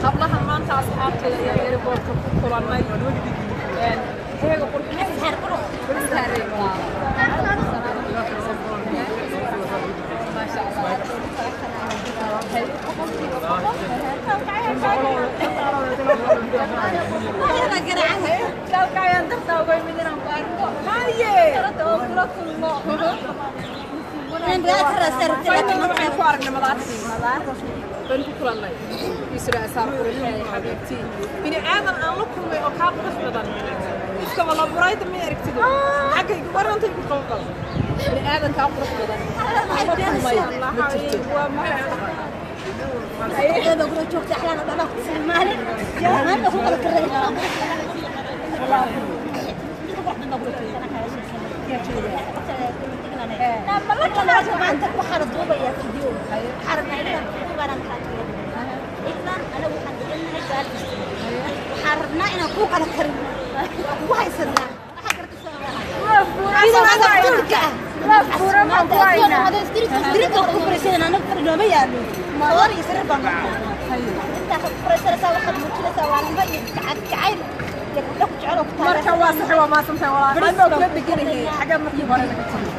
Hablahan maanta asxaabteeda ayaa airportka ku kulannay. Heega qurxin. Maasha Allah. Kalkaayaan dartaa uga imid inaan ku arko. Haye! Oo kula kulmo. Waxaan ku aragnay madaartii. Baan ku kulannay. Isra asaar qurxeey xabiibtii. Bini aadan aan la kulmay oo kaa qurux badan. Iska wala burayda ma aragtido. Xaggayga warantay ku qaban. Bini aadan kaa qurux badan. La kulmay ma jirto. Marka waa sax waa maasantahay walaal. Anoo kula deganahay xagga markii hore naga timi.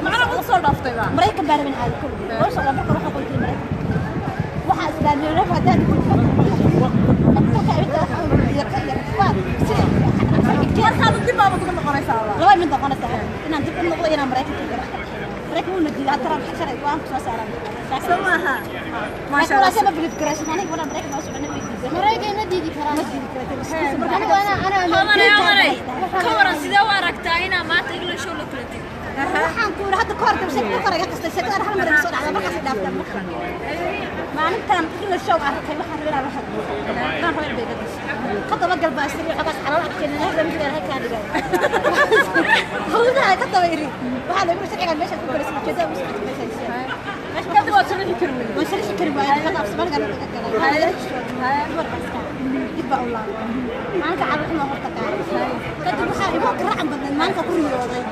Macna u soo dhaaftay ba. Maraykan baa rabin aad kulli. Oo soo marka waxa ku tiri Maraykan. Waxa islaamiyo raf hadaa ku Markaad dib baad ugu noqonaysaa walaal. Laba mid noqonaysaa inaan dib u noqdo inaan Maraykanka galo. Maraykan wuu nadiidaa taran sharci go'aan ku soo saaran. Soo maaha. Maasha Allah. Ma bilib garaysan aniga wala Maraykan ma soconay way diiday. Maraykan ma diidi karaan. Ma diidi karaan. Hodanay ka waran sidee u aragtaa inaa maanta English show la kula tego? Waxaan ku yiri hadda ka hor dabshay ku qaraga qastay shaqada hal mar soo dhacda markaas dhaafta marka. Maalintan English show arkay waxaan rabaa inaan hadlo. Aan rabaa inaan gasho. Ka daba galba asri waxaas xalaal arkeen inaan rabaa inaan halkaan dhigo. Hawada ka daba iri. Waxaa lagu sharciga meesha ku galaysa jeeda u socod meesha. Kadib waad sharixi kari weyday. Waan sharixi kari waayay hadda af Soomaaliga laga galay. War baska. Dib baa u laabtay. Maalinka caawa xuma horta ka. Kadib waxaa igu garaacan badnayd maalinka ku riyooday.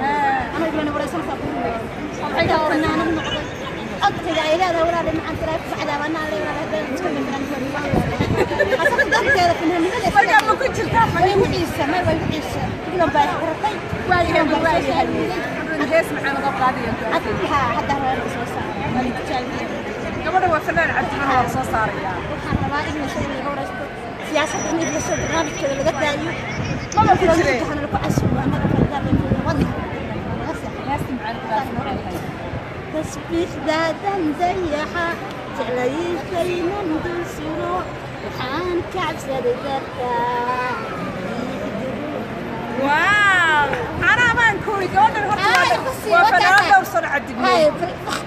Anoo iblan wareysan saa ku riyooday. Waxay ka fanaanad noqday. Codkayga ay leedahay walaal macaan tiraa ku bacdaa baan leedahay hadda isku midaan ku asaga darteeda fanaanimada Markaa ma ku jirtaa way igu ciisa ma way igu ciisa iblan baa xiratay waayahay waayahay. Hees macaan uga qaadaya. Hadda hadda hore soo saaray. Gabadha waa fanaan cabdiman waa la soo saarayaa. Waxaan rabaa in la sheego iga wareysto siyaasadda in la soo barnaamijkeeda laga daayo. Maba ku jireen. Waxaan ku casuumo annaga fardaan wadna. Heesta macaan u qaadaya. Tasbiixdaadan dayaxa jeclaysaynan dul suro waxaan ka cabsaday dartaa. Wow! Anaa baan ku iri gabadhan horta waa fanaan dhowr sano cadibnay.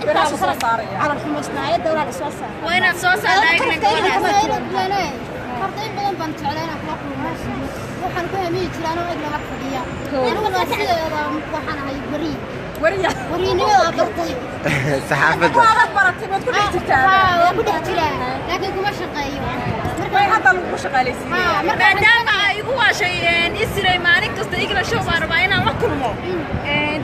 Biraha la soo saaraya. Calal xumaysnaayadda walaal soo saar. Waa inaad soo saartaa England gabadhaas. Horta in badan baan jeclaa inaan kula kulmo. Waxaan ku hamiyi jiraa anoo egna wax fadhiya. Aniguna sideeda waxaan ahay bari. Wariya. Warinimada bartay. Saxaafadda. Waad baratay waad ku dhex jirtaa. Haa, waan ku dhex jiraa. Laakiin kuma shaqeeyo. Way hadda lagu shaqaalaysiinaya. Maadaama ay igu waashay Israel maalin kasta English show baan rabaa inaan la kulmo.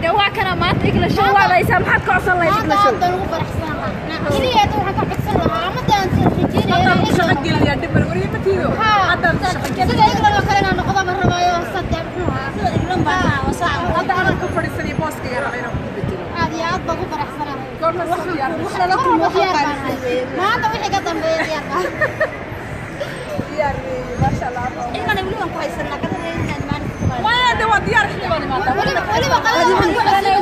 Dee waa kana maanta English show waa laysaa maxaad ka codsan lahayd Maanta English show? aad baan ugu faraxsanahay. Keliya hadda waxaan ka codsan lahaa ama daan rajeynaya Hadda lagu inaan shaqo gelinayaa dhib male wariye ma tiido. Hadda lagu shaqo Sida England oo kale inaan noqdo ma rabaayo saddex muxuu ahaa. Sida England baan waa saac. Hadda anaan ku fadhiisanaya booskayga rabaa inaan ku bedelo. Aad iyo aad baan ugu faraxsanahay. Goorma soo diyaar Wax lala kulmo Mar walba diyaar baan ahay. Maanta wixii ka dambeeya diyaar baan. Diyaar weeye maasha Allah. England weli waan ku haysanaa qadadeena maalin kasta. Maya de waa diyaar xilli baan imaadaa. Weliba weliba qalada waxaan ku codsanaya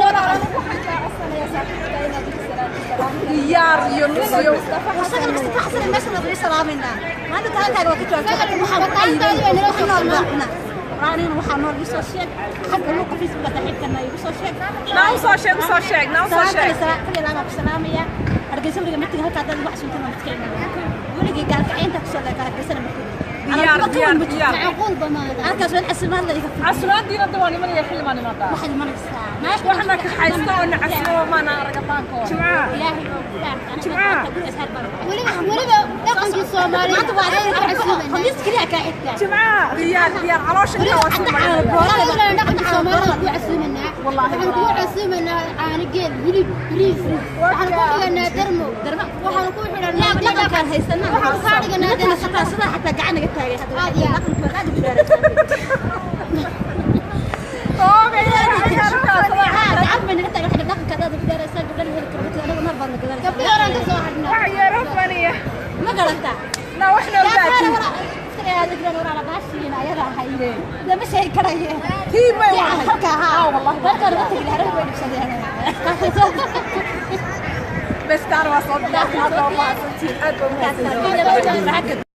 Waxaan kaa codsanayaa saaxiibka inaad igu salaanto. Diyaar iyo nus iyo Wasaga kasta ka xasan meesha lagu salaamayna. Maanta halkaaga waa ka jawaabtay waxaan ku Bataantaadii baa nala waxaan nool joogtaa. baa cunaa. Raanina waxaa nool igu soo sheeg. Xagga luuqa Facebooka saaxiibkana igu soo sheeg. Naa u soo sheeg u soo sheeg naa u soo sheeg. Kaliya laabaa ku salaamaya. Hargeysa weliga martiga halkaa dad wax suntan waa midka weligii gaalkacaynta kusoo leeka hargeysana martiga. Diyaar diyaar diyaar. Macquul ba maada. Halkaas waan casuumaad la iga filan. Casuumaadiina hadda waan imanaya xilli baan imaadaa. Waxaad imanaysaa. Waxna ka haysta oo na casuuma maana aragataanko. Jimcaha. Ya. Ilaahay baa ku dhaartay. Jimcaha. Guriga Ashaar baan. Weliba dhaqankii Soomaaliyeed Maanta waa ayaan ku casuumaynaa. Khamiis keliya kaa xigtaa. Jimcaha diyaar diyaar, caloosha intaa waa soo marinaya. Weliba dhaqankii Soomaaliyeed ku casuumaynaa. Wallaahi. Waxaan ku casuumaynaa caano geel, hilib, bariis. Waxaan ku dhiganaa darmo. Waxaan ku xidhanaa Dhaqankaan haysanaa. Waxaan kaa dhiganaa Nimankana xataa sidaa xataa gacan naga taagay hadda. Aad iyo aad. Dhaqanku aad u dheeraysan. Oogay. Gacan bay naga taagay xagga dhaqanka aad u dheeraysan, gabdhaha heli karo anagu naar baan na gadanaysaa. Gabdhii horaan ka soo hadhnaa. Wax yaro faniya. Ma garantaa? Na wax nool baatiin. Lama sheegi karaye. Tii may wahay. Halka haa. Wallahi. Halkaan uga tegi lahaa, way dhibsadeen. Bes taan waa soo diyaarsan. Aad baa umahadsantihiin. Aad baa umahadsantihiin.